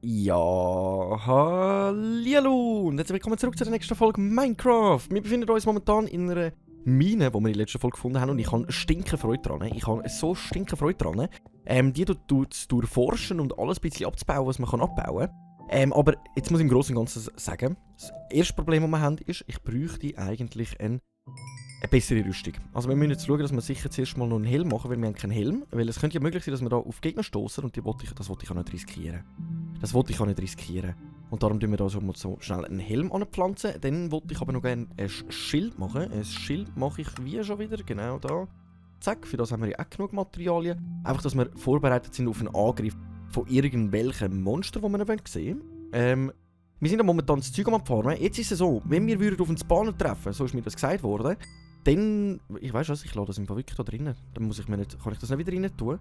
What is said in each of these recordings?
Ja, hallihallo und herzlich willkommen zurück zu der nächsten Folge Minecraft. Wir befinden uns momentan in einer Mine, die wir in der letzten Folge gefunden haben und ich habe stinke Freude dran. Ich habe so stinke Freude dran. Die durchforschen und alles ein bisschen abzubauen, was man abbauen kann. Aber jetzt muss ich im Großen und Ganzen sagen, das erste Problem, das wir haben, ist, ich bräuchte eigentlich eine bessere Rüstung. Also wir müssen jetzt schauen, dass wir sicher zuerst mal noch einen Helm machen, weil wir haben keinen Helm. Weil es könnte ja möglich sein, dass wir da auf Gegner stoßen und das wollte ich auch nicht riskieren. Das wollte ich auch nicht riskieren. Und darum tun wir da schon mal so schnell einen Helm anpflanzen. Dann wollte ich aber noch gerne ein Schild machen. Ein Schild mache ich wie schon wieder, genau da. Zack, für das haben wir ja auch genug Materialien. Einfach, dass wir vorbereitet sind auf einen Angriff von irgendwelchen Monstern, die wir noch sehen wollen. Wir sind ja momentan das Zeug am Farmen. Jetzt ist es so, wenn wir auf einen Spawner treffen, so ist mir das gesagt worden, dann, ich weiss was, ich lasse das im Fall wirklich da drinnen. Dann kann ich das nicht wieder rein tun.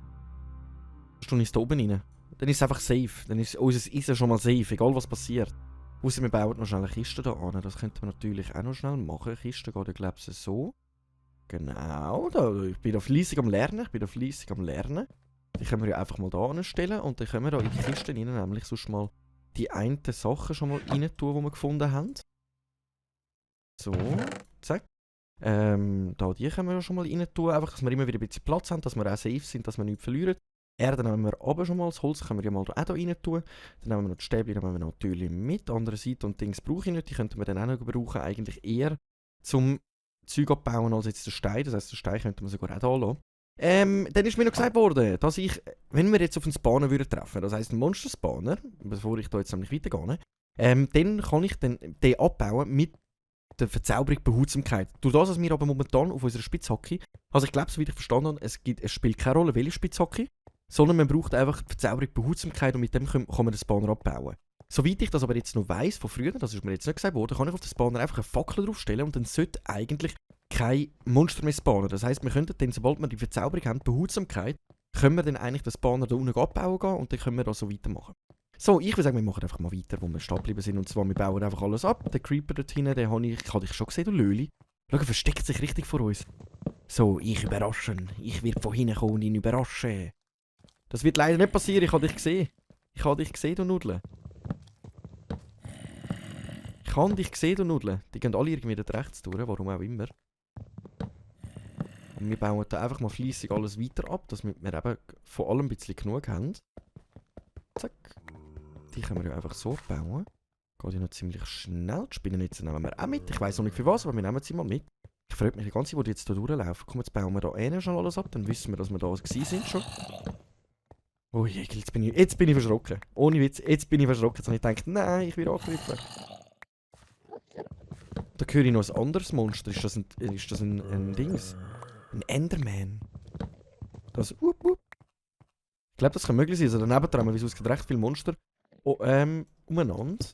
Dann tue ich es da oben rein. Dann ist es einfach safe. Dann ist unser Eisen schon mal safe, egal was passiert. Ausser wir bauen noch schnell eine Kiste da an. Das könnten wir natürlich auch noch schnell machen. Eine Kiste geht ja, glaube ich, so. Genau, ich bin da fleissig am Lernen. Die können wir ja einfach mal da anstellen. Und dann können wir da in die Kiste rein, nämlich sonst mal die einen Sachen schon mal rein tun, die wir gefunden haben. So, zack. Da die können wir ja schon mal rein tun. Einfach, dass wir immer wieder ein bisschen Platz haben, dass wir auch safe sind, dass wir nichts verlieren. Erde nehmen wir aber schon mal, das Holz können wir ja mal auch hier rein tun. Dann nehmen wir noch die Stäbchen, nehmen wir natürlich mit. Andere Seite und Dings brauche ich nicht, die könnten wir dann auch noch brauchen, eigentlich eher zum Zeug abbauen als jetzt der Stein. Das heisst, den Stein könnten wir sogar auch hier lassen. Dann ist mir noch gesagt worden, dass ich, wenn wir jetzt auf einen Spawner würden treffen, das heisst einen Monster-Spawner, bevor ich da jetzt nämlich weitergehe, dann kann ich den abbauen mit der Verzauberung Behutsamkeit. Durch das, was wir aber momentan auf unserer Spitzhacke, also ich glaube, so wie ich verstanden habe, es spielt keine Rolle, welche Spitzhacke, sondern man braucht einfach die Verzauberung Behutsamkeit und mit dem kann man den Spawner abbauen. Soweit ich das aber jetzt noch weiss von früher, das ist mir jetzt nicht gesagt worden, kann ich auf den Spawner einfach eine Fackel draufstellen und dann sollte eigentlich kein Monster mehr spawnen. Das heisst, wir könnten dann, sobald wir die Verzauberung haben, Behutsamkeit, können wir dann eigentlich den Spawner da unten abbauen gehen und dann können wir da so weitermachen. So, ich würde sagen, wir machen einfach mal weiter, wo wir stehen geblieben sind. Und zwar, wir bauen einfach alles ab. Den Creeper dort hinten, den habe ich schon gesehen, du Löli. Schau, er versteckt sich richtig vor uns. So, ich überraschen. Ich werde von hinten kommen und ihn überraschen. Das wird leider nicht passieren, ich habe dich gesehen. Ich habe dich gesehen, du Nudel. Ich habe dich gesehen, du Nudel. Die gehen alle irgendwie dort rechts durch, warum auch immer. Und wir bauen da einfach mal fleissig alles weiter ab, damit wir eben von allem ein bisschen genug haben. Zack. Die können wir ja einfach so bauen. Geht ja noch ziemlich schnell. Die Spinnennetze nehmen wir auch mit. Ich weiss noch nicht für was, aber wir nehmen sie mal mit. Ich frage mich die ganze Zeit, wo die jetzt hier durchlaufen. Komm, jetzt bauen wir da schon alles ab, dann wissen wir, dass wir da sind schon. Oh je, jetzt bin ich verschrocken. Ohne Witz, jetzt bin ich verschrocken. Jetzt habe ich gedacht, nein, ich will angegriffen. Da höre ich noch ein anderes Monster. Ist das ein Dings? Ein Enderman. Das, Ich glaube, das kann möglich sein. Also daneben dran, wieso es gibt recht viele Monster umeinander.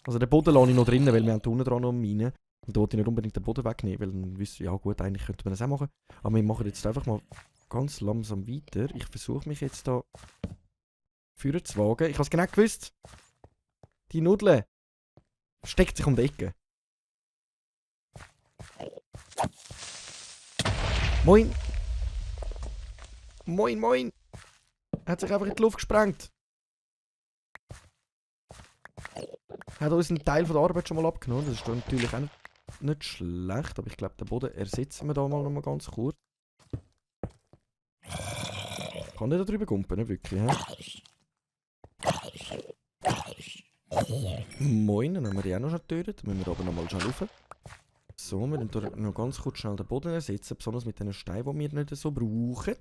Also den Boden lasse ich noch drinnen, weil wir haben unten dran noch Mine. Und da wollte ich nicht unbedingt den Boden wegnehmen, weil dann wüsste ich, ja gut, eigentlich könnte man das auch machen. Aber wir machen jetzt einfach mal ganz langsam weiter. Ich versuche mich jetzt da führen zu wagen. Ich habe es genau gewusst. Die Nudel steckt sich um die Ecke. Moin! Moin, moin! Er hat sich einfach in die Luft gesprengt. Er hat uns einen Teil von der Arbeit schon mal abgenommen. Das ist natürlich auch nicht schlecht. Aber ich glaube, den Boden ersetzen wir da mal noch mal ganz kurz. Kann der da drüber gumpen, nicht wirklich, hä? Moin, dann haben wir die auch noch schon getötet. Dann müssen wir aber noch mal schnell rauf. So, wir müssen hier noch ganz kurz schnell den Boden ersetzen. Besonders mit den Steinen, die wir nicht so brauchen.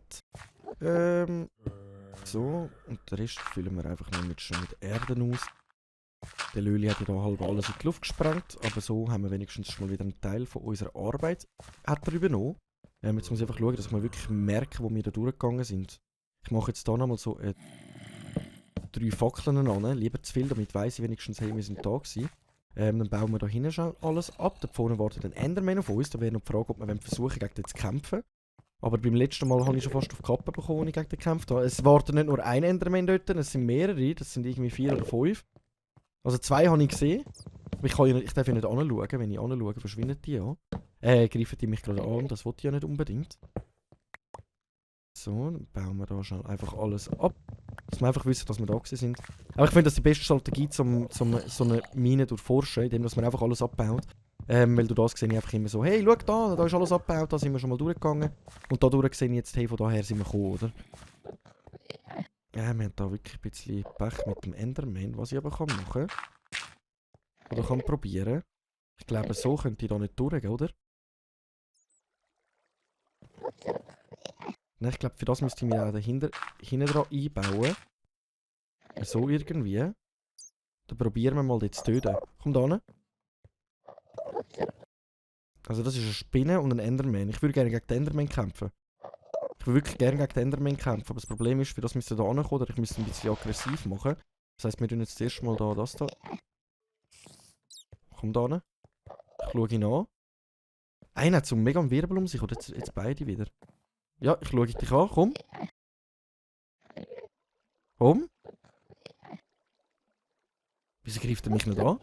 So, und den Rest füllen wir einfach noch mit Erde aus. Der Löli hat ja da halb alles in die Luft gesprengt, aber so haben wir wenigstens schon mal wieder einen Teil von unserer Arbeit hat er übernommen. Jetzt muss ich einfach schauen, dass wir wirklich merken, wo wir da durchgegangen sind. Ich mache jetzt hier nochmal so 3 Fackeln an, lieber zu viel, damit weiss ich wenigstens, hey, wir sind da gewesen. Dann bauen wir da hinten schon alles ab. Da vorne wartet ein Enderman auf uns. Da wäre noch die Frage, ob wir versuchen, gegen den zu kämpfen. Aber beim letzten Mal habe ich schon fast auf die Kappe bekommen, als ich gegen den gekämpft habe. Es wartet nicht nur ein Enderman dort, es sind mehrere. Das sind irgendwie 4 oder 5. Also 2 habe ich gesehen. Ich darf ja nicht anschauen. Wenn ich anschaue, verschwinden die ja. Greifen die mich gerade an. Das wollte ich ja nicht unbedingt. So, dann bauen wir da schnell einfach alles ab. Dass wir einfach wissen, dass wir da sind. Aber ich finde, das ist die beste Strategie, um so eine Mine durchforschen, indem man einfach alles abbaut. Weil du das sehe ich einfach immer so, hey, schau da ist alles abgebaut, da sind wir schon mal durchgegangen. Und da durch sehe ich jetzt, hey, von daher sind wir gekommen, oder? Ja, wir haben da wirklich ein bisschen Pech mit dem Enderman, was ich aber machen kann. Oder kann probieren. Ich glaube, so könnte ich da nicht durch, oder? Nein, ich glaube, für das müsste ich mir auch hinten dran einbauen. So irgendwie. Dann probieren wir mal das zu töten. Komm da hin. Also das ist eine Spinne und ein Enderman. Ich würde gerne gegen den Enderman kämpfen. Ich würde wirklich gerne gegen den Enderman kämpfen. Aber das Problem ist, für das müsste da hinkommen, oder ich müsste ein bisschen aggressiv machen. Das heisst, wir tun jetzt zuerst mal da das da. Komm da hin. Ich schaue ihn an. Einer hat so mega einen Wirbel um sich, oder jetzt beide wieder. Ja, ich schaue dich an, komm. Komm. Wieso greift er mich nicht an?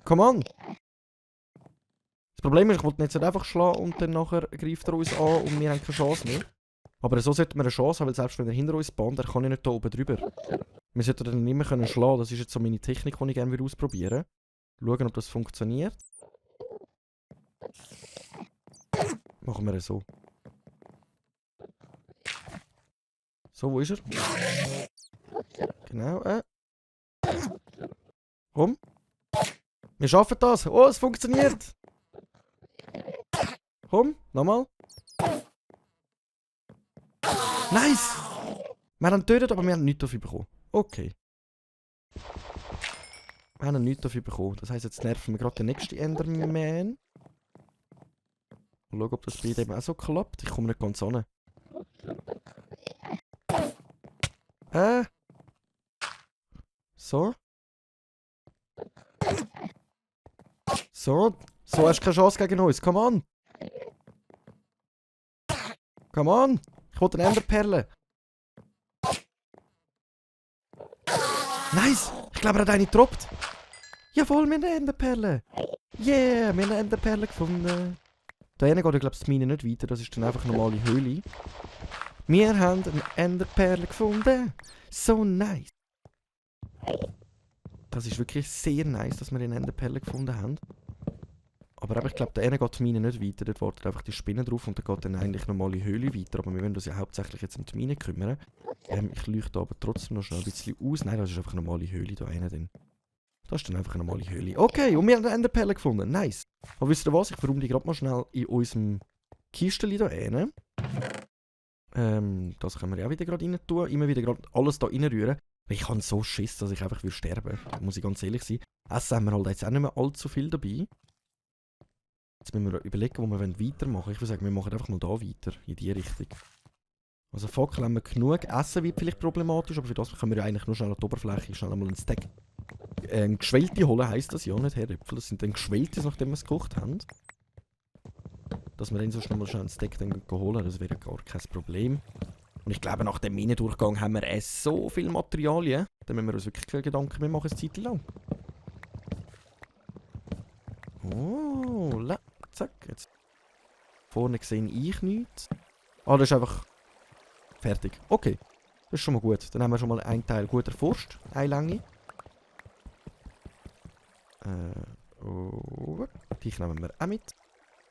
Come on! Das Problem ist, ich wollte ihn jetzt nicht einfach schlagen und dann nachher greift er uns an und wir haben keine Chance mehr. Aber so sollten wir eine Chance haben, weil selbst wenn er hinter uns bahnt, er kann ja nicht da oben drüber. Wir sollten dann nicht mehr schlagen können. Das ist jetzt so meine Technik, die ich gerne ausprobieren würde. Schauen, ob das funktioniert. Machen wir es so. So, wo ist er? Genau, Komm. Wir schaffen das. Oh, es funktioniert. Komm, nochmal. Nice! Wir haben ihn getötet, aber wir haben nichts dafür bekommen. Okay. Wir haben nichts dafür bekommen. Das heisst, jetzt nerven wir gerade den nächsten Enderman. Mal schauen, ob das bei dem auch so klappt. Ich komme nicht ganz an. So. So. So hast du keine Chance gegen uns. Come on. Come on. Ich will eine Enderperle. Nice. Ich glaube, er hat eine getroppt. Jawohl, wir haben eine Enderperle. Yeah, wir haben eine Enderperle gefunden. Da hinten geht, glaube ich, die Mine nicht weiter. Das ist dann einfach eine normale Höhle. Wir haben eine Enderperle gefunden. So nice. Das ist wirklich sehr nice, dass wir eine Enderperle gefunden haben. Aber ich glaube, da hinten geht die Mine nicht weiter. Dort wartet einfach die Spinne drauf und dann geht dann eigentlich normale Höhle weiter. Aber wir wollen uns ja hauptsächlich jetzt um die Mine kümmern. Ich leuchte aber trotzdem noch schnell ein bisschen aus. Nein, das ist einfach eine normale Höhle da hinten. Das ist dann einfach eine normale Höhle. Okay, und wir haben eine Enderperle gefunden. Nice. Aber wisst ihr was? Ich verräume die gerade mal schnell in unserem Kistchen da rein. Das können wir ja auch wieder gerade rein tun. Immer wieder gerade alles da reinrühren. Ich habe so Schiss, dass ich einfach sterben würde. Da muss ich ganz ehrlich sein. Essen haben wir halt jetzt auch nicht mehr allzu viel dabei. Jetzt müssen wir überlegen, wo wir weitermachen wollen. Ich würde sagen, wir machen einfach mal da weiter. In die Richtung. Also Fackel haben wir genug. Essen wird vielleicht problematisch, aber für das können wir ja eigentlich nur schnell an die Oberfläche schnell einmal einen Stack Geschwellte holen, heisst das ja nicht, Herr Äpfel. Das sind dann Geschwellte, nachdem wir es gekocht haben. Dass wir dann so schnell mal einen Stack dann holen, das wäre gar kein Problem. Und ich glaube, nach dem Minendurchgang haben wir so viel Materialien, dann müssen wir uns wirklich keine Gedanken mehr machen, eine Zeit lang. Oh, zack, jetzt. Vorne sehe ich nichts. Ah, das ist einfach fertig. Okay, das ist schon mal gut. Dann haben wir schon mal einen Teil gut erforscht, eine Länge. Die nehmen wir auch mit.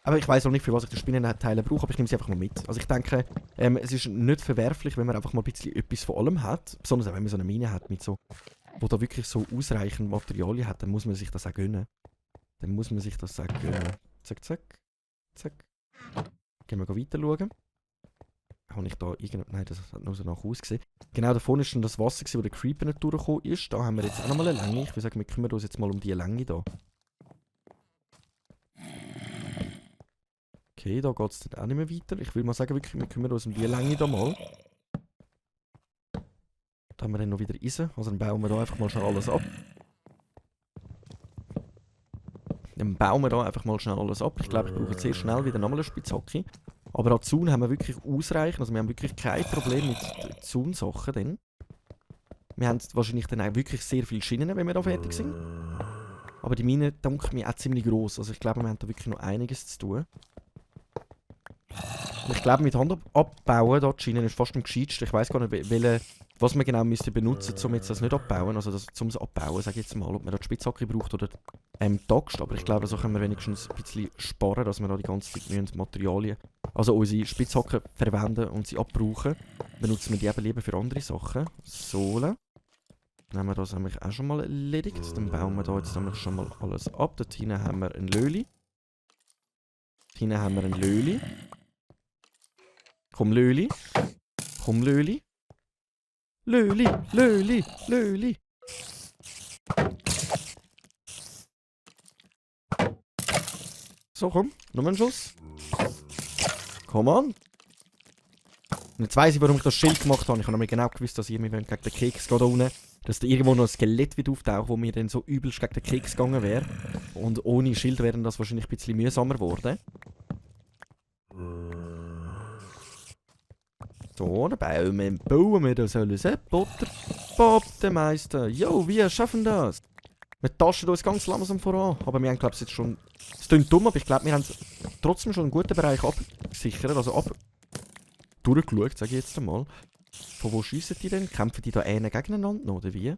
Aber ich weiss auch nicht, für was ich die Spinnenteile brauche, aber ich nehme sie einfach mal mit. Also ich denke, es ist nicht verwerflich, wenn man einfach mal ein bisschen etwas von allem hat. Besonders auch, wenn man so eine Mine hat, mit so, wo da wirklich so ausreichend Materialien hat, dann muss man sich das auch gönnen. Zack, zack, zack. Gehen wir weiter schauen. Habe ich da irgend... Nein, das hat nur so nach ausgesehen. Genau, da vorne ist dann das Wasser, wo der Creeper nicht durchgekommen ist. Da haben wir jetzt auch nochmal eine Länge. Ich würde sagen, wir kümmern uns jetzt mal um diese Länge da. Okay, da geht es dann auch nicht mehr weiter. Ich würde mal sagen, wirklich, wir kümmern uns um diese Länge da mal. Da haben wir dann noch wieder Eisen. Also dann bauen wir da einfach mal schnell alles ab. Ich glaube, ich brauche jetzt sehr schnell wieder nochmal eine Spitzhacke. Aber an Zaun haben wir wirklich ausreichend. Also wir haben wirklich kein Problem mit Zaunsachen. Wir haben wahrscheinlich dann auch wirklich sehr viele Schienen, wenn wir da fertig sind. Aber die Mine, denke ich, auch ziemlich gross. Also ich glaube, wir haben da wirklich noch einiges zu tun. Und ich glaube, mit Hand abbauen, da die Schienen ist fast am gescheitsten. Ich weiss gar nicht, was man genau müsste benutzen, um jetzt das nicht abbauen. Also um es abbauen, sage ich jetzt mal. Ob man da die Spitzhacke braucht oder die Axt. Aber ich glaube, so können wir wenigstens ein bisschen sparen, dass wir da die ganze Zeit Materialien, also unsere Spitzhacken verwenden und sie abbrauchen. Benutzen wir die eben lieber für andere Sachen. Sohle. Dann haben wir das nämlich auch schon mal erledigt. Dann bauen wir da jetzt nämlich schon mal alles ab. Dort hinten haben wir ein Löli. Dort hinten haben wir ein Löli. Komm, Löli. Komm, Löli. Löli, Löli, Löli. So, komm. Nochmal einen Schuss. Komm an. Und jetzt weiss ich, warum ich das Schild gemacht habe. Ich habe nämlich genau gewusst, dass ihr mir gegen den Keks geht da unten. Dass da irgendwo noch ein Skelett wird auftauchen, wo mir dann so übelst gegen den Keks gegangen wäre. Und ohne Schild wäre das wahrscheinlich ein bisschen mühsamer geworden. So, dann bauen wir das alles ab. Bob, der Meister. Jo, wir schaffen das. Wir taschen uns ganz langsam voran. Aber wir haben, glaube ich, jetzt schon... Es klingt dumm, aber ich glaube, wir haben trotzdem schon einen guten Bereich abgesichert. Also durchgeschaut, sage ich jetzt einmal. Von wo schiessen die denn? Kämpfen die da gegeneinander noch, oder wie?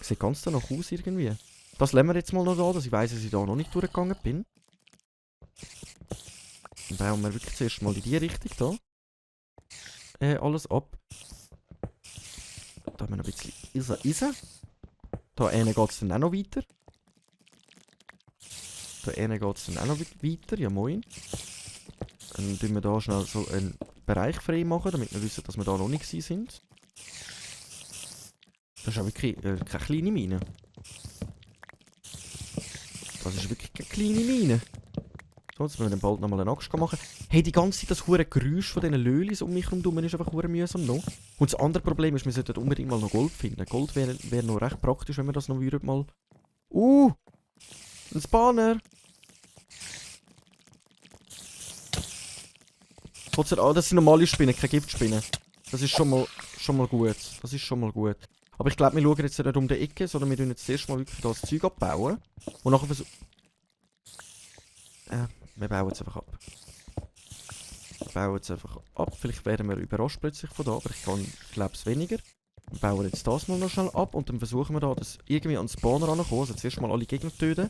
Sieht ganz danach aus irgendwie. Das lassen wir jetzt mal noch da, dass ich weiss, dass ich da noch nicht durchgegangen bin. Dann bauen wir wirklich zuerst mal in die Richtung da. Alles ab. Da haben wir noch ein bisschen Eisen. Da geht es dann auch noch weiter. Da geht es dann auch noch weiter. Ja, moin. Dann tun wir da schnell so einen Bereich frei machen, damit wir wissen, dass wir da noch nicht sind. Das ist auch wirklich keine kleine Mine. Das ist wirklich keine kleine Mine. So, jetzt müssen wir dann bald nochmal eine Axt machen. Hey, die ganze Zeit das hure Geräusch von diesen Lölis um mich herum ist einfach hure mühsam noch. Und das andere Problem ist, wir sollten unbedingt mal noch Gold finden. Gold wäre noch recht praktisch, wenn wir das noch mal... Ein Spawner! Das sind normale Spinnen, keine Giftspinnen. Das ist schon mal gut. Das ist schon mal gut. Aber ich glaube, wir schauen jetzt nicht um die Ecke, sondern wir tun jetzt zuerst mal wirklich das Zeug abbauen. Und nachher versuchen... wir bauen es einfach ab. Wir bauen es einfach ab. Vielleicht werden wir überrascht plötzlich von da, aber ich glaube es weniger. Wir bauen jetzt das mal noch schnell ab und dann versuchen wir da, dass irgendwie an den Spawner rankommen. Also zuerst mal alle Gegner töten.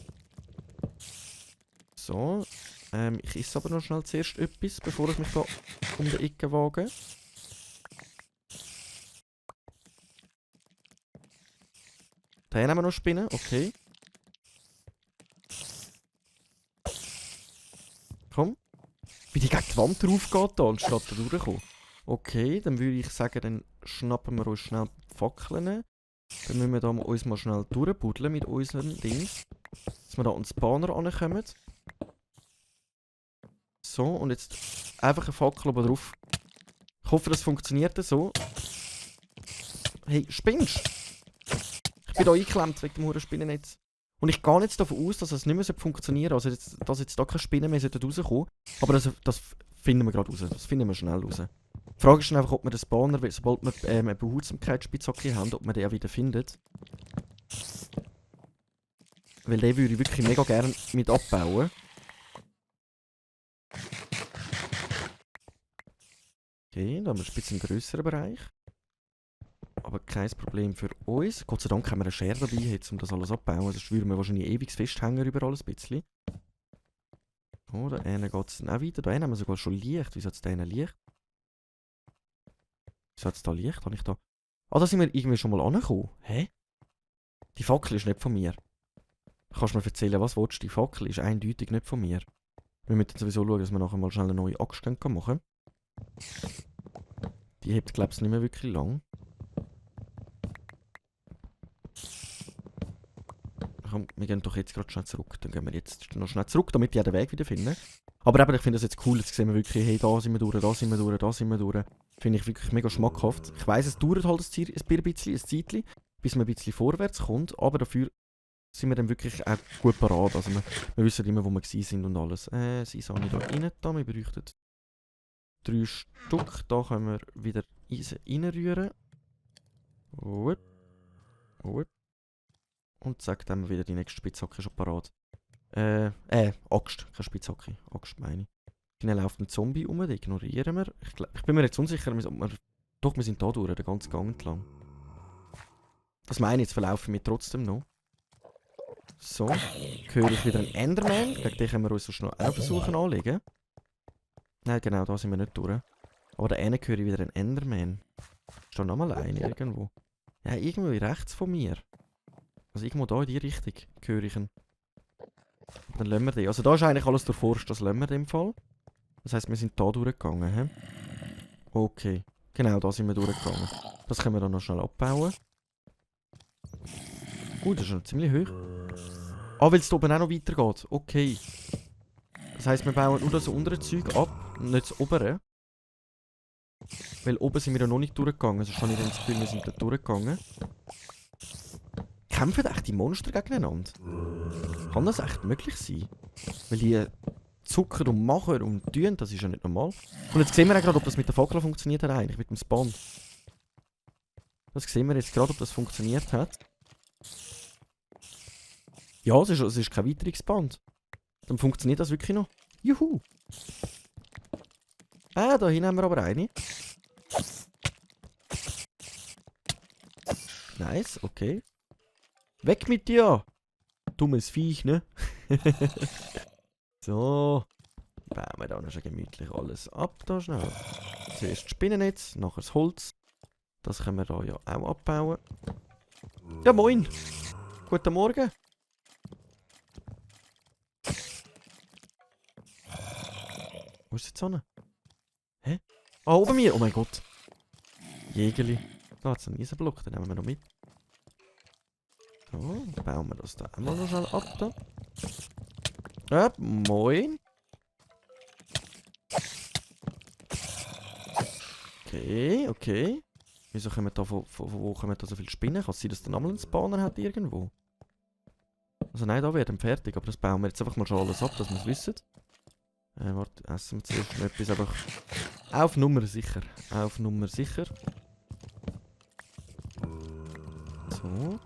So. Ich esse aber noch schnell zuerst etwas, bevor ich mich da um die Ecke wage. Da haben wir noch Spinnen, okay. Komm. Wie die gegen die Wand drauf geht da, anstatt da durchzukommen. Okay, dann würde ich sagen, dann schnappen wir uns schnell die Fackeln. Dann müssen wir da uns mal schnell durchbuddeln mit unseren Dings. Dass wir da an den Spawner rankommen. So, und jetzt einfach eine Fackel oben drauf. Ich hoffe, das funktioniert so. Hey, spinnst du? Ich bin da eingeklemmt wegen dem Spinnennetz. Und ich gehe jetzt davon aus, dass es nicht mehr funktionieren sollte. Also, dass jetzt da keine Spinnen mehr rauskommen. Aber das finden wir gerade raus. Das finden wir schnell raus. Die Frage ist einfach, ob wir den Spawner, sobald wir eine Behutsamkeitsspitzhacke haben, ob man den auch wieder findet. Weil den würde ich wirklich mega gerne mit abbauen. Okay, da haben wir ein bisschen grösseren Bereich. Aber kein Problem für uns. Gott sei Dank haben wir eine Schere dabei, jetzt, um das alles abzubauen. Sonst würden wir wahrscheinlich ewig festhängen über alles ein bisschen. Oh, da geht es dann auch weiter. Da haben wir sogar schon Licht. Wieso hat es da Licht? Wieso hat es da Licht? Habe ich da... Ah, da sind wir irgendwie schon mal angekommen. Hä? Die Fackel ist nicht von mir. Kannst du mir erzählen, was willst du? Die Fackel ist eindeutig nicht von mir. Wir müssen sowieso schauen, dass wir nachher mal schnell eine neue Axt machen können. Die hebt, glaube ich, nicht mehr wirklich lang. Komm, wir gehen doch jetzt gerade schnell zurück. Dann gehen wir jetzt noch schnell zurück, damit wir den Weg wieder finden. Aber eben, ich finde das jetzt cool. Jetzt sehen wir wirklich, hey, da sind wir durch, da sind wir durch, da sind wir durch. Finde ich wirklich mega schmackhaft. Ich weiss, es dauert halt ein bisschen, bis man ein bisschen vorwärts kommt. Aber dafür sind wir dann wirklich auch gut parat. Also wir wissen immer, wo wir sind und alles. Sie sind nicht da rein. Wir bräuchten 3 Stück. Da können wir wieder Eisen reinrühren. Wupp. Wupp. Und zack, dann haben wir wieder die nächste Spitzhacke schon parat. Axt. Keine Spitzhacke. Axt meine ich. Dann läuft ein Zombie um, den ignorieren wir. Ich bin mir jetzt unsicher, doch, wir sind da durch, den ganzen Gang entlang. Das meine ich, jetzt verlaufen wir trotzdem noch. So, höre ich wieder einen Enderman. Gegen den können wir uns so schnell auch versuchen anlegen. Nein, genau, da sind wir nicht durch. Aber da hinten höre ich wieder einen Enderman. Ist da nochmal einer irgendwo? Ja, irgendwo rechts von mir. Also irgendwo da in die Richtung höre ich ihn. Dann lassen wir den. Also da ist eigentlich alles durchforscht, das lassen wir in dem Fall. Das heisst, wir sind da durchgegangen, hä? Okay. Genau, da sind wir durchgegangen. Das können wir dann noch schnell abbauen. Das ist schon ziemlich hoch. Ah, weil es da oben auch noch weitergeht. Okay. Das heisst, wir bauen nur das untere Zeug ab, nicht das obere. Weil oben sind wir ja noch nicht durchgegangen. Also habe ich dann das Gefühl, wir sind da durchgegangen. Kämpfen echt die Monster gegeneinander? Kann das echt möglich sein? Weil die zuckern und machen und tun, das ist ja nicht normal. Und jetzt sehen wir auch gerade, ob das mit der Fackel funktioniert hat eigentlich, mit dem Spawn. Das sehen wir jetzt gerade, ob das funktioniert hat. Ja, es ist kein weiteres Band. Dann funktioniert das wirklich noch. Juhu! Da hinten haben wir aber eine. Nice, okay. Weg mit dir! Dummes Viech, ne? So. Bauen wir da noch schon gemütlich alles ab, da schnell. Zuerst das Spinnennetz, nachher das Holz. Das können wir da ja auch abbauen. Ja, moin! Guten Morgen! Wo ist die Sonne? Hä? Ah, oben mir! Oh mein Gott! Jägerli. Da hat es einen Eisenblock, den nehmen wir noch mit. So, bauen wir das da einmal noch schnell ab. Da. Ja, moin! Okay, okay. Wieso kommen da von wo kommen da so viele Spinnen? Kann es sein, dass der nochmal einen Spawner hat irgendwo? Also nein, da werden wir fertig, aber das bauen wir jetzt einfach mal schon alles ab, dass wir es wissen. Warte, essen wir zuerst noch etwas, einfach auf Nummer sicher. Auf Nummer sicher. So.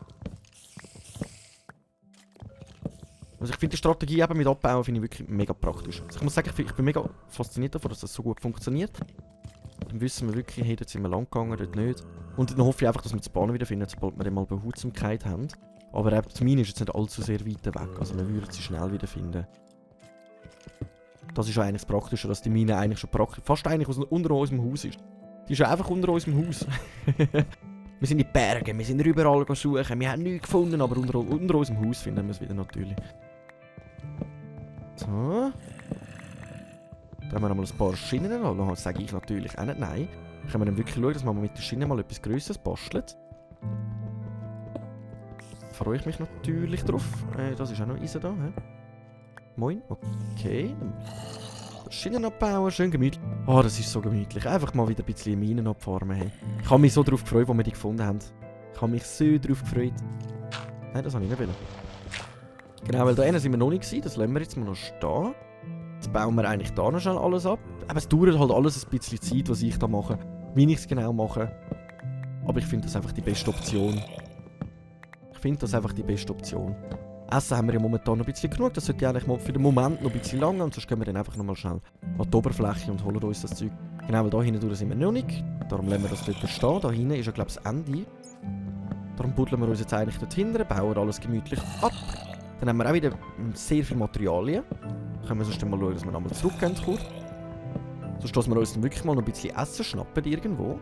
Also ich finde die Strategie eben mit Abbauen finde ich wirklich mega praktisch. Also ich muss sagen, ich bin mega fasziniert davon, dass das so gut funktioniert. Dann wissen wir wirklich, hey, dort sind wir lang gegangen, dort nicht. Und dann hoffe ich einfach, dass wir die Bahn wieder finden, sobald wir dann mal Behutsamkeit haben. Aber eben, die Mine ist jetzt nicht allzu sehr weit weg, also wir würden sie schnell wieder finden. Das ist ja eigentlich das Praktische, dass die Mine eigentlich schon fast eigentlich unter unserem Haus ist. Die ist ja einfach unter unserem Haus. Wir sind in den Bergen, wir sind überall suchen, wir haben nichts gefunden, aber unter unserem Haus finden wir es wieder natürlich. So. Da haben wir nochmal ein paar Schienen an. Da sage ich natürlich auch nicht nein. Dann können wir dann wirklich schauen, dass man mit der Schiene mal etwas Größeres bastelt. Da freue ich mich natürlich drauf. Das ist auch noch Eisen da. He? Moin. Okay. Schienen abbauen, schön gemütlich. Oh, das ist so gemütlich. Einfach mal wieder ein bisschen Minen abfarmen. Hey. Ich habe mich so drauf gefreut, als wir die gefunden haben. Ich habe mich so drauf gefreut. Nein, das habe ich nicht wollen. Genau, weil da hinten sind wir noch nicht gewesen. Das lassen wir jetzt mal noch stehen. Jetzt bauen wir eigentlich da noch schnell alles ab. Aber es dauert halt alles ein bisschen Zeit, was ich da mache. Wie ich es genau mache. Aber ich finde das einfach die beste Option. Essen haben wir ja momentan noch ein bisschen genug. Das sollte ja eigentlich mal für den Moment noch ein bisschen lang. Und sonst gehen wir dann einfach nochmal schnell an die Oberfläche und holen uns das Zeug. Genau, weil da hinten sind wir noch nicht. Darum lassen wir das dort stehen. Da hinten ist ja, glaube ich, das Ende. Darum buddeln wir uns jetzt eigentlich dort hinten, bauen alles gemütlich ab. Dann haben wir auch wieder sehr viele Materialien. Können wir sonst mal schauen, dass wir nochmal zurückgehen kurz. Sonst lassen wir uns dann wirklich mal noch ein bisschen Essen schnappen irgendwo.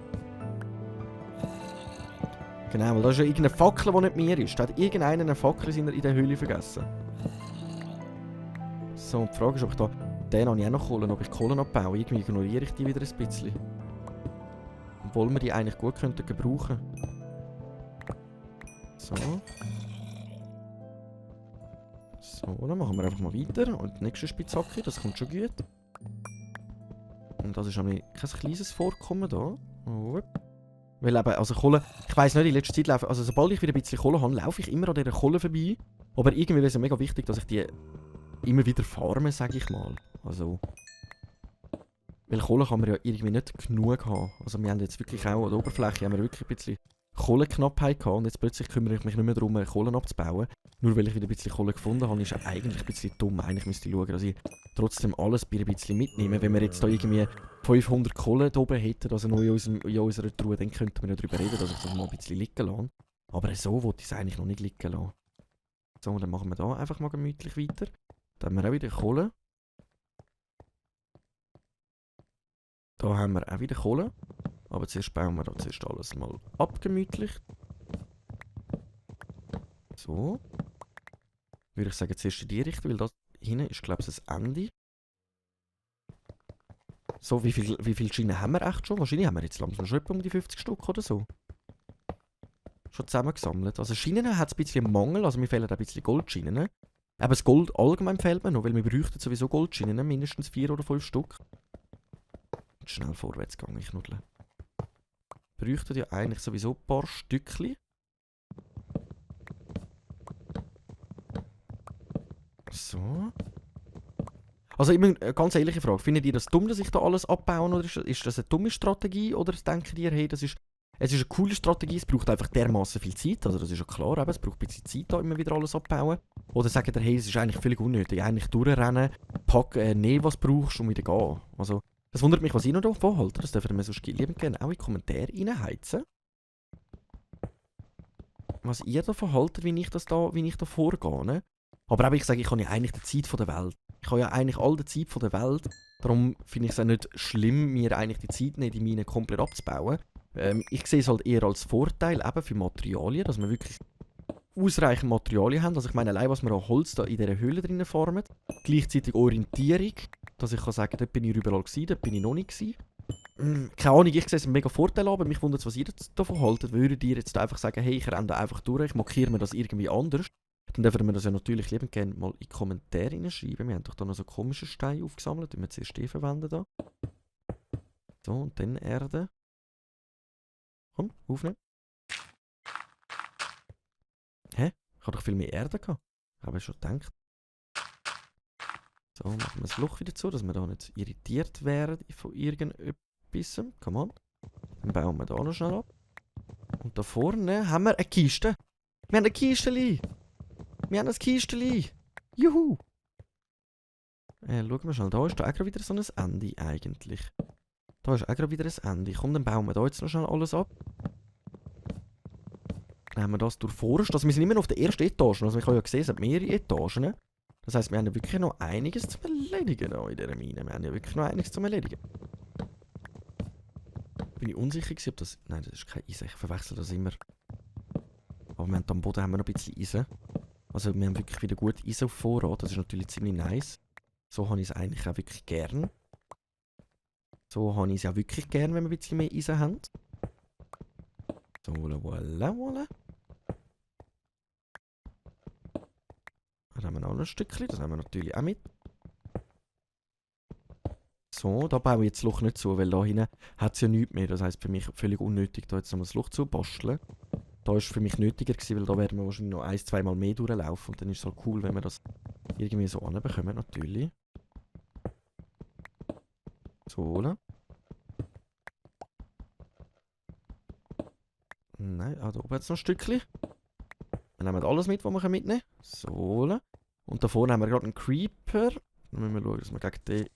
Genau, weil da ist ja irgendeine Fackel, die nicht mehr ist. Da hat irgendeiner eine Fackel in der Höhle vergessen. So, und die Frage ist, ob ich da... Den habe ich auch noch Kohlen, ob ich Kohlen abbaue. Irgendwie ignoriere ich die wieder ein bisschen. Obwohl wir die eigentlich gut könnten gebrauchen. So. So, dann machen wir einfach mal weiter. Und die nächste Spitzhacke, das kommt schon gut. Und das ist auch kein kleines Vorkommen da. Oh. Weil eben, also Kohle, ich weiss nicht, in letzter Zeit laufe, also sobald ich wieder ein bisschen Kohle habe, laufe ich immer an dieser Kohle vorbei. Aber irgendwie wäre es ja mega wichtig, dass ich die immer wieder farme, sage ich mal. Also, weil Kohle kann man ja irgendwie nicht genug haben. Also wir haben jetzt wirklich auch an der Oberfläche haben wir wirklich ein bisschen Kohlenknappheit gehabt und jetzt plötzlich kümmere ich mich nicht mehr darum, Kohlen abzubauen. Nur weil ich wieder ein bisschen Kohle gefunden habe, ist ja eigentlich ein bisschen dumm. Eigentlich müsste ich schauen, dass ich trotzdem alles ein bisschen mitnehme. Wenn wir jetzt da irgendwie 500 Kohle da oben hätten, also noch in unserer Truhe, dann könnten wir ja darüber reden, dass ich das mal ein bisschen liegen lasse. Aber so wollte ich es eigentlich noch nicht liegen lassen. So, dann machen wir da einfach mal gemütlich weiter. Dann haben wir auch wieder Kohle. Da haben wir auch wieder Kohle. Aber zuerst bauen wir da zuerst alles mal ab, gemütlich. So. Würde ich sagen, zuerst in die Richtung, weil das hinten ist, glaube ich, das Ende. So, wie viel Schienen haben wir echt schon? Wahrscheinlich haben wir jetzt langsam schon etwa um die 50 Stück oder so. Schon zusammengesammelt. Also Schienen hat es ein bisschen einen Mangel, also mir fehlen auch ein bisschen Goldschienen. Aber das Gold allgemein fehlt mir noch, weil wir bräuchten sowieso Goldschienen, mindestens 4 oder 5 Stück. Schnell vorwärts gegangen, ich nuddle. Bräuchten ja eigentlich sowieso ein paar Stückchen. So. Also immer eine ganz ehrliche Frage. Findet ihr das dumm, dass ich da alles abbauen oder ist das eine dumme Strategie? Oder denkt ihr, hey, es ist eine coole Strategie, es braucht einfach dermaßen viel Zeit. Also das ist ja klar, eben, es braucht ein bisschen Zeit, da immer wieder alles abbauen. Oder sagt ihr, hey, es ist eigentlich völlig unnötig. Eigentlich durchrennen, nehmen, was du brauchst und wieder gehen. Also, das wundert mich, was ihr noch davon haltet. Das dürft ihr mir so lieben gerne auch in die Kommentare reinheizen. Was ihr davon haltet, wie ich da vorgehe. Ne? Aber auch ich sage, ich habe ja eigentlich die Zeit der Welt. Ich habe ja eigentlich all die Zeit der Welt. Darum finde ich es auch nicht schlimm, mir eigentlich die Zeit nicht, die Mine komplett abzubauen. Ich sehe es halt eher als Vorteil eben für Materialien, dass wir wirklich ausreichend Materialien haben. Also ich meine, allein was wir an Holz da in dieser Höhle drinnen farmen. Gleichzeitig Orientierung, dass ich kann sagen, dort bin ich überall gewesen, dort bin ich noch nicht gewesen. Keine Ahnung, ich sehe es einen mega Vorteil an, aber mich wundert es, was ihr davon haltet. Würdet ihr jetzt einfach sagen, hey, ich renne da einfach durch, ich markiere mir das irgendwie anders? Dann dürfen wir das ja natürlich liebend gerne mal in die Kommentare schreiben. Wir haben doch da noch so komische Steine aufgesammelt, die wir zuerst verwenden da. So, und dann Erde. Komm, aufnehmen. Hä? Ich habe doch viel mehr Erde gehabt. Habe ich schon gedacht. So, machen wir das Loch wieder zu, dass wir da nicht irritiert werden von irgendetwas. Come on. Dann bauen wir da noch schnell ab. Und da vorne haben wir eine Kiste. Wir haben eine Kiste. Wir haben ein Kisteli. Juhu. Schauen wir schnell. Da ist da auch gerade wieder so ein Ende eigentlich. Da ist auch gerade wieder ein Ende. Komm, dann bauen wir da jetzt noch schnell alles ab. Dann haben wir das durchforst. Also wir sind immer noch auf der ersten Etage. Also ich habe ja gesehen, es hat mehrere Etagen. Das heisst, wir haben ja wirklich noch einiges zu erledigen in dieser Mine. Wir haben ja wirklich noch einiges zu erledigen. Bin ich unsicher gewesen, ob das... Nein, das ist kein Eisen. Ich verwechsel das immer. Aber wir haben am Boden haben wir noch ein bisschen Eisen. Also wir haben wirklich wieder gut Eisen auf Vorrat. Das ist natürlich ziemlich nice. So habe ich es eigentlich auch wirklich gern. So habe ich es ja wirklich gern, wenn wir ein bisschen mehr Eisen haben. So, voilà. Dann haben wir noch ein Stückchen. Das haben wir natürlich auch mit. So, da baue ich jetzt das Loch nicht zu, weil da hinten hat es ja nichts mehr. Das heisst für mich völlig unnötig, da jetzt noch das Loch zu basteln. Da war es für mich nötiger gewesen, weil da werden wir wahrscheinlich noch 1-2 Mal mehr durchlaufen. Und dann ist es halt cool, wenn wir das irgendwie so anbekommen, natürlich. So, oder? Nein, da oben hat es noch ein Stückchen. Dann nehmen wir alles mit, was wir mitnehmen können. So, oder? Und da vorne haben wir gerade einen Creeper. Dann müssen wir schauen, dass wir gegen den...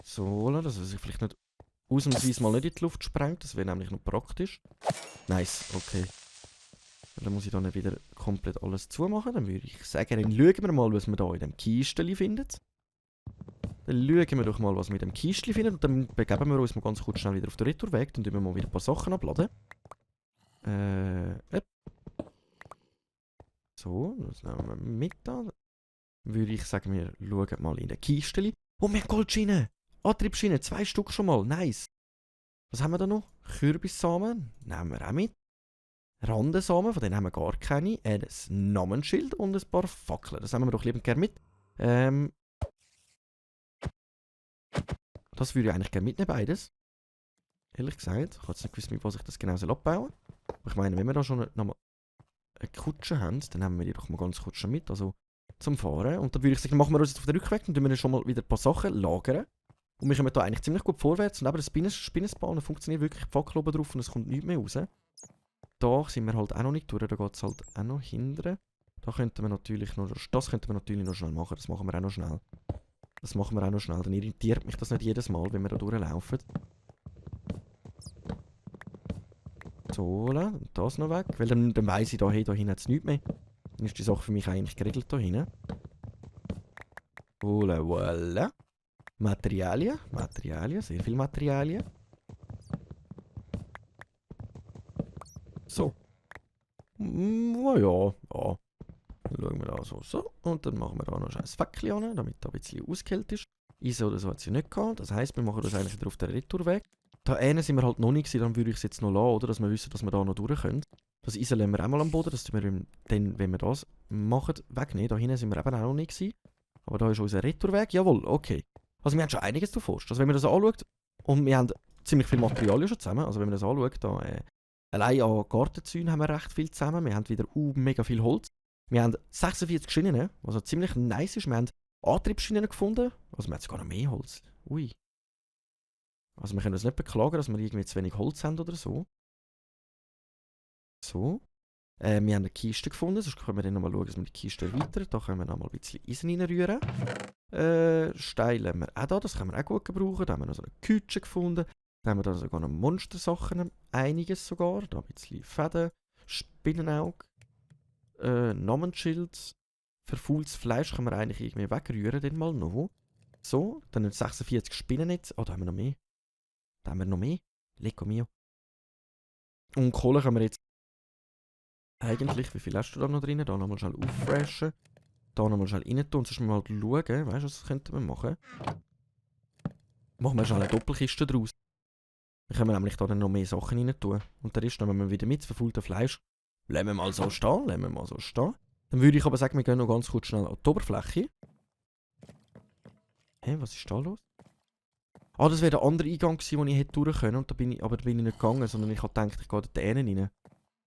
So, oder? Dass er sich vielleicht nicht ausnahmsweise mal nicht in die Luft sprengt. Das wäre nämlich noch praktisch. Nice, okay. Dann muss ich dann wieder komplett alles zumachen. Dann würde ich sagen, dann schauen wir mal, was wir hier in dem Kisteli finden. Dann schauen wir doch mal, was wir in dem Kisteli finden. Und dann begeben wir uns mal ganz kurz schnell wieder auf den Retourweg. Dann tun wir mal wieder ein paar Sachen abladen. So, das nehmen wir mit da. Dann würde ich sagen, wir schauen mal in den Kisteli. Oh, wir haben Goldschienen! Antriebsschienen, 2 Stück schon mal, nice. Was haben wir da noch? Kürbissamen, nehmen wir auch mit. Randensamen, von denen haben wir gar keine. Ein Namensschild und ein paar Fackeln. Das haben wir doch liebend gerne mit. Das würde ich eigentlich gerne mitnehmen, beides. Ehrlich gesagt, ich habe jetzt nicht gewusst, mit was ich das genau abbauen soll. Aber ich meine, wenn wir da schon nochmal eine Kutsche haben, dann nehmen wir die doch mal ganz kurz schon mit, also zum Fahren. Und dann würde ich sagen, machen wir uns jetzt auf den Rückweg, dann tun wir schon mal wieder ein paar Sachen lagern. Und wir kommen hier eigentlich ziemlich gut vorwärts. Und eben der Spinnenspawner funktioniert wirklich, die Fackel oben drauf und es kommt nichts mehr raus. Da sind wir halt auch noch nicht durch, da geht es halt auch noch hinten. Da könnten wir natürlich noch, das könnten wir natürlich noch schnell machen, das machen wir auch noch schnell. Das machen wir auch noch schnell, dann irritiert mich das nicht jedes Mal, wenn wir da durchlaufen. So, und das noch weg, weil dann weiss ich, da hinten hat es nichts mehr. Dann ist die Sache für mich eigentlich geregelt da hinten. Voilà. Materialien, sehr viel Materialien. So. Ja. Dann schauen wir da so. Und dann machen wir da noch ein Fäckchen an, damit da ein bisschen ausgehält ist. ISO oder so hat sie nicht gehabt. Das heisst, wir machen das eigentlich wieder auf den Retourweg. Da hinten sind wir halt noch nicht gewesen, dann würde ich es jetzt noch lassen, oder? Dass wir wissen, dass wir da noch durch können. Das ISO lassen wir auch mal am Boden, dass wir dann, wenn wir das machen, wegnehmen. Da hinten sind wir eben auch noch nicht gewesen. Aber da ist unser Retourweg. Jawohl, okay. Also wir haben schon einiges davor. Also wenn man das anschaut, und wir haben ziemlich viel Material schon zusammen. Also wenn man das anschaut, da, allein an Gartenzäunen haben wir recht viel zusammen. Wir haben wieder mega viel Holz. Wir haben 46 Schienen, was ziemlich nice ist. Wir haben Antriebsschienen gefunden. Also wir haben sogar noch mehr Holz. Ui. Also wir können uns nicht beklagen, dass wir irgendwie zu wenig Holz haben oder so. So. Wir haben eine Kiste gefunden, sonst können wir dann nochmal schauen, dass wir die Kiste erweitern. Da können wir nochmal ein bisschen Eisen reinrühren. Steine haben wir auch da, das können wir auch gut gebrauchen. Da haben wir noch so eine Küche gefunden. Da haben wir da sogar noch Monstersachen, einiges sogar. Da ein bisschen Fäden, Spinnenauge, Namensschild. Verfaultes Fleisch können wir eigentlich irgendwie wegrühren, dann mal noch. So, dann 46 Spinnennetze. Oh, da haben wir noch mehr. Lecco mio. Und Kohle können wir jetzt eigentlich, wie viel hast du da noch drin? Da nochmal schnell auffreshen. Da nochmal schnell rein tun. Sonst müssen wir halt schauen. Weißt du, was könnten wir machen? Machen wir schnell eine Doppelkiste draus. Dann können wir nämlich da dann noch mehr Sachen rein tun. Und der Rest nehmen wir wieder mit. Das verfaulte Fleisch lassen wir mal so stehen. Dann würde ich aber sagen, wir gehen noch ganz kurz schnell an die Oberfläche. Hä, was ist da los? Ah, das wäre der andere Eingang gewesen, den ich hätte durch können. Und da bin ich nicht gegangen, sondern ich habe gedacht, ich gehe da hinten rein.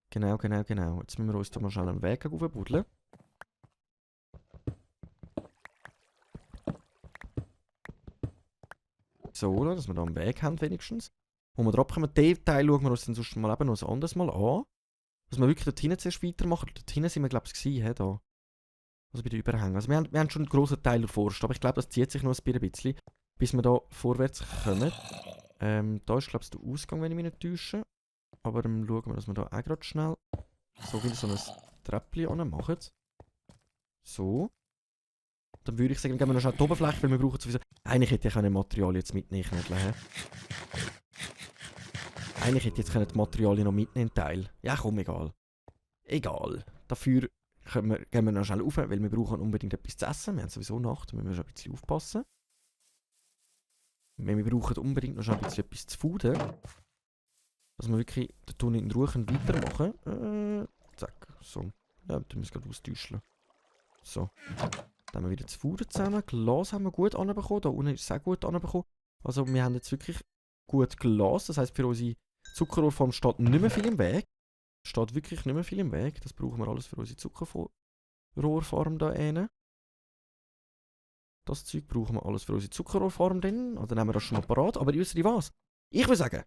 Genau. Jetzt müssen wir uns da mal schnell einen Weg aufbuddeln. So, dass wir da einen Weg haben wenigstens. Wo wir drauf kommen, den Teil schauen wir uns dann sonst mal eben noch ein anderes Mal an. Dass wir wirklich dort hinten zuerst weitermachen. Dort hinten sind wir, glaube ich, gewesen, da. Also bei den Überhängen. Also wir haben schon einen grossen Teil erforscht, aber ich glaube, das zieht sich noch ein bisschen, bis wir da vorwärts kommen. Da ist, glaube ich, der Ausgang, wenn ich mich nicht täusche. Aber dann schauen wir, dass wir da auch gerade schnell so wieder so ein Treppchen machen. So. Dann würde ich sagen, gehen wir noch schnell die Oberfläche, weil wir brauchen sowieso... Eigentlich hätte ich ein Material jetzt mitnehmen können. Eigentlich hätte ich jetzt die Materialien noch mitnehmen Teil. Ja komm, egal. Dafür gehen wir noch schnell rauf, weil wir brauchen unbedingt etwas zu essen. Wir haben sowieso Nacht, da müssen wir schon ein bisschen aufpassen. Wir brauchen unbedingt noch schon ein bisschen etwas zu fooden. Dass wir wirklich den Tunnel in Ruhe weitermachen. Zack, so. Ja, dann müssen wir es gerade austauschen. So. Dann haben wir wieder das Futter zusammen. Glas haben wir gut anbekommen. Da unten ist es auch gut anbekommen. Also wir haben jetzt wirklich gut Glas. Das heisst, für unsere Zuckerrohrform steht nicht mehr viel im Weg. Steht wirklich nicht mehr viel im Weg. Das brauchen wir alles für unsere Zuckerrohrform da hinten. Das Zeug brauchen wir alles für unsere Zuckerrohrform dann. Dann haben wir das schon mal parat. Aber wisst ihr was? Ich würde sagen...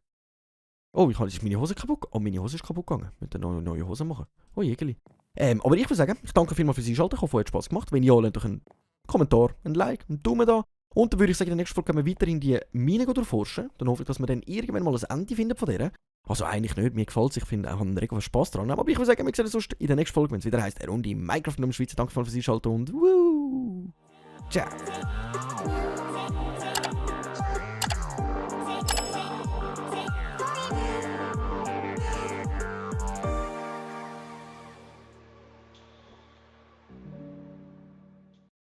Oh, ist meine Hose kaputt? Oh, meine Hose ist kaputt gegangen. Wir müssen eine neue Hose machen. Oh, Jägerli. Aber ich würde sagen, ich danke vielmals fürs Einschalten. Ich hoffe, es hat Spass gemacht. Wenn ja, lasst doch einen Kommentar, ein Like, einen Daumen da. Und dann würde ich sagen, in der nächsten Folge können wir weiter in die Mine durchforschen. Dann hoffe ich, dass wir dann irgendwann mal ein Ende finden von der. Also eigentlich nicht, mir gefällt es. Ich finde auch einen Regen Spass dran. Aber ich würde sagen, wir sehen uns sonst in der nächsten Folge, wenn es wieder heisst, eine Runde Minecraft in der Schweiz. Danke fürs Einschalten und Ciao.